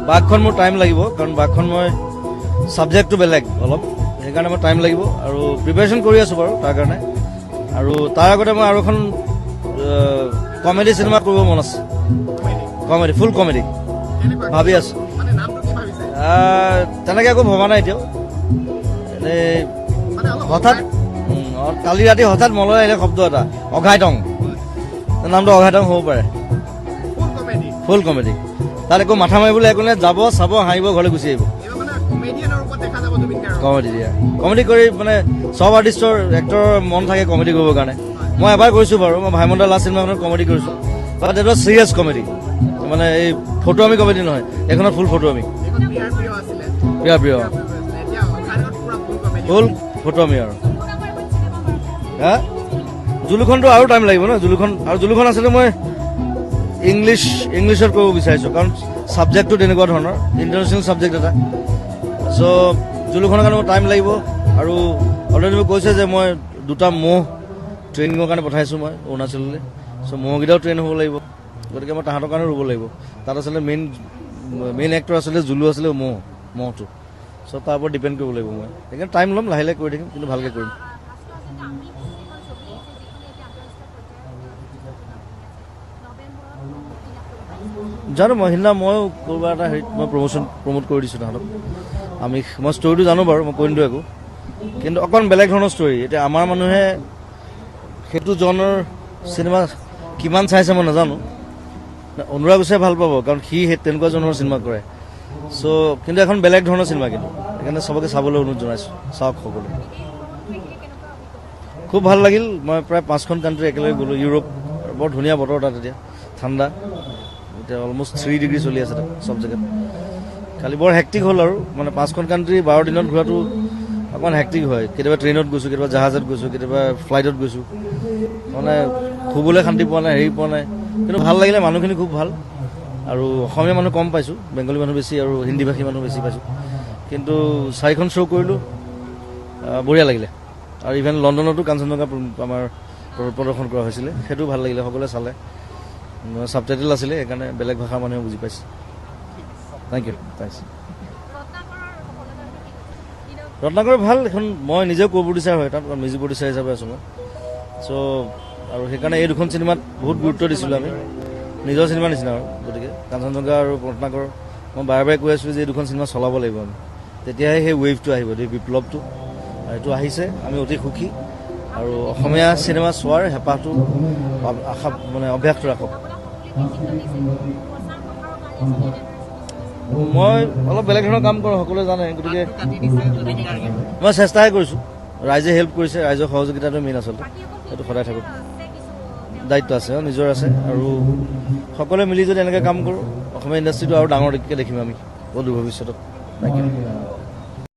বাঘখন মোৰ টাইম লাগিব, কাৰণ বাঘখন মই ছাবজেক্টটো বেলেগ অলপ, সেইকাৰণে মোৰ টাইম লাগিব আৰু প্ৰিপেৰেশ্যন কৰি আছোঁ বাৰু তাৰ কাৰণে। আৰু তাৰ আগতে মই আৰু এখন কমেডি চিনেমা কৰিব মন আছে, কমেডি, ফুল কমেডি ভাবি আছোঁ। তেনেকৈ একো ভবা নাই এতিয়াও। এনেই হঠাৎ কালি ৰাতি হঠাৎ মনলৈ আহিলে শব্দ এটা, অঘাইটং। নামটো অঘাইটং হ'ব পাৰে, ফুল কমেডি। তাত একো মাথা মাৰিবলৈ একো নাই, যাব চাব হাঁহিব ঘৰলৈ গুচি আহিব। কমেডি দিয়া, কমেডি কৰি মানে চব আৰ্টিষ্টৰ এক্টৰৰ মন থাকে কমেডি কৰিবৰ কাৰণে। মই এবাৰ কৰিছোঁ বাৰু, মই ভাইমন্দা লাষ্ট চিনেমাখনত কমেডি কৰিছোঁ, বাট এইটো চিৰিয়াছ কমেডি, মানে এই ফটোৱামি কমেডি নহয়, এইখনত ফুল ফটোৱামি, প্ৰিয় প্ৰিয় ফুল ফটোৱামি। আৰু হা জুলুখনটো আৰু টাইম লাগিব ন, জুলুখন। আৰু জুলুখন আচলতে মই ইংলিছত কৰিব বিচাৰিছোঁ, কাৰণ ছাবজেক্টটো তেনেকুৱা ধৰণৰ, ইণ্টাৰনেশ্যনেল ছাবজেক্ট এটা। চ' জুলুখনৰ কাৰণে মোৰ টাইম লাগিব। আৰু অলৰেডি মোক কৈছে যে মই দুটা ম'হ ট্ৰেইনিঙৰ কাৰণে পঠাইছোঁ মই অৰুণাচললৈ। চ' ম'হকেইটাও ট্ৰেইন হ'ব লাগিব, গতিকে মই তাহাঁতৰ কাৰণে ৰুব লাগিব। তাত আচলতে মেইন এক্টৰ আছিলে জুলু, আছিলে ম'হটো। চ' তাৰ ওপৰত ডিপেণ্ড কৰিব লাগিব মই, সেইকাৰণে টাইম ল'ম, লাহে লাহে কৰি থাকিম, কিন্তু ভালকৈ কৰিম। জানো মই সিদিনা ময়ো ক'ৰবাৰ এটা হেৰিত মই প্ৰমোট কৰি দিছোঁ তাহাঁতক। আমি মই ষ্টৰিটো জানো বাৰু, মই কৈ নিদিওঁ একো, কিন্তু অকণ বেলেগ ধৰণৰ ষ্টৰি। এতিয়া আমাৰ মানুহে সেইটো জনৰ চিনেমা কিমান চাইছে মই নাজানো। অনুৰাগ গোস্বামী ভাল পাব, কাৰণ সি সেই তেনেকুৱা জনৰ চিনেমা কৰে। চ' কিন্তু এখন বেলেগ ধৰণৰ চিনেমা, কিন্তু সেইকাৰণে চবকে চাবলৈ অনুৰোধ জনাইছোঁ, চাওক সকলোৱে। খুব ভাল লাগিল। মই প্ৰায় 5খন কাণ্ট্ৰি একেলগে গ'লোঁ। ইউৰোপ বৰ ধুনীয়া বতৰ তাত, এতিয়া ঠাণ্ডা, এতিয়া অলমষ্ট 3 ডিগ্ৰী চলি আছে তাত চব জেগাত। কালি বৰ হেক্টিক হ'ল আৰু, মানে 5খন কাণ্ট্ৰি 12 দিনত ঘূৰাটো অকণমান হেক্টিক হয়। কেতিয়াবা ট্ৰেইনত গৈছোঁ, কেতিয়াবা জাহাজত গৈছোঁ, কেতিয়াবা ফ্লাইটত গৈছোঁ, মানে শুবলৈ শান্তি পোৱা নাই, হেৰি পোৱা নাই। কিন্তু ভাল লাগিলে, মানুহখিনি খুব ভাল। আৰু অসমীয়া মানুহ কম পাইছোঁ, বেংগলী মানুহ বেছি আৰু হিন্দী ভাষী মানুহ বেছি পাইছোঁ। কিন্তু 4খন শ্ব' কৰিলোঁ, বঢ়িয়া লাগিলে। আৰু ইভেন লণ্ডনতো কাঞ্চনজংঘা আমাৰ প্ৰদৰ্শন কৰা হৈছিলে, সেইটো ভাল লাগিলে, সকলোৱে চালে। ছাবটাইটেল আছিলে, সেইকাৰণে বেলেগ ভাষাৰ মানুহে বুজি পাইছে। Thank you, thanks. Ratnakar ভাল এখন, মই নিজেও কো প্ৰডিউচাৰ হয় তাত, মিউজিক প্ৰডিউচাৰ হিচাপে আছোঁ মই। চ' আৰু সেইকাৰণে এই দুখন চিনেমাত বহুত গুৰুত্ব দিছিলোঁ আমি, নিজৰ চিনেমা নিচিনা আৰু। গতিকে কাঞ্চনজংঘা আৰু ৰত্নাকৰ মই বাৰে বাৰে কৈ আছিলোঁ যে এই দুখন চিনেমা চলাব লাগিব আমি, তেতিয়াহে সেই ৱেভটো আহিব, সেই বিপ্লৱটো। এইটো আহিছে, আমি অতি সুখী। আৰু অসমীয়া চিনেমা চোৱাৰ হেঁপাহটো, আশা মানে অভ্যাসটো ৰাখক। মই অলপ বেলেগ ধৰণৰ কাম কৰোঁ, সকলোৱে জানে, গতিকে মই চেষ্টাহে কৰিছোঁ। ৰাইজে হেল্প কৰিছে, ৰাইজৰ সহযোগিতাটো মেইন আচলতে, সেইটো সদায় থাকোঁ। দায়িত্ব আছে, নিজৰ আছে। আৰু সকলোৱে মিলি যদি এনেকৈ কাম কৰোঁ, অসমীয়া ইণ্ডাষ্ট্ৰিটো আৰু ডাঙৰকৈ দেখিম আমি অদূৰ ভৱিষ্যতত। Thank you.